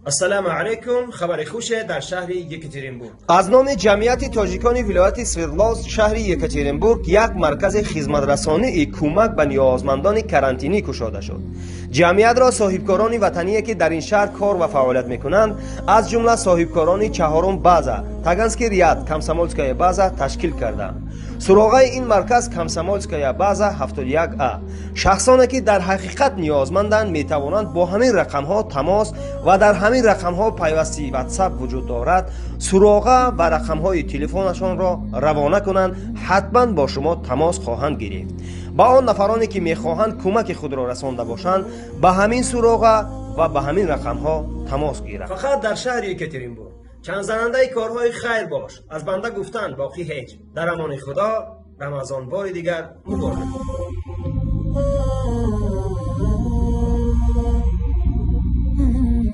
Ассалому алайкум, хабари хуше дар шаҳри Екатеринбург. Аз номи ҷамъияти тоҷикони вилояти Свердловск, шаҳри Екатеринбург як маркази хизматрасонии кӯмак ба ниёзмандони карантинӣ кушода шуд. Ҷамъиятро соҳибкорони ватание, ки дар ин шаҳр кор ва фаъолият мекунанд, аз ҷумла соҳибкорони чаҳорум база, Таганский ряд, Комсомольская база ташкил карданд. Суроғаи ин марказ: Комсомольская база, 71А. Шахсоне, ки дар ҳақиқат ниёзманданд, метавонанд бо ҳамин рақамҳо тамос ва дар ҳамин рақамҳо пайвасти Ватсап вуҷуд дорад, суроға ва рақамҳои телефонашонро равона кунанд, ҳатман бо шумо тамос хоҳанд гирифт. Ба он нафароне, ки мехоҳанд кӯмаки худро расонда бошанд, ба ҳамин суроға ва ба ҳамин рақамҳо тамос гиранд. Фақат дар шаҳри Екатеринбург. Чандзанандаи корҳои хайр бош. Аз банда гуфтан боқӣ ҳеҷ. Дар амони Худо, Рамазон бори дигар муборак.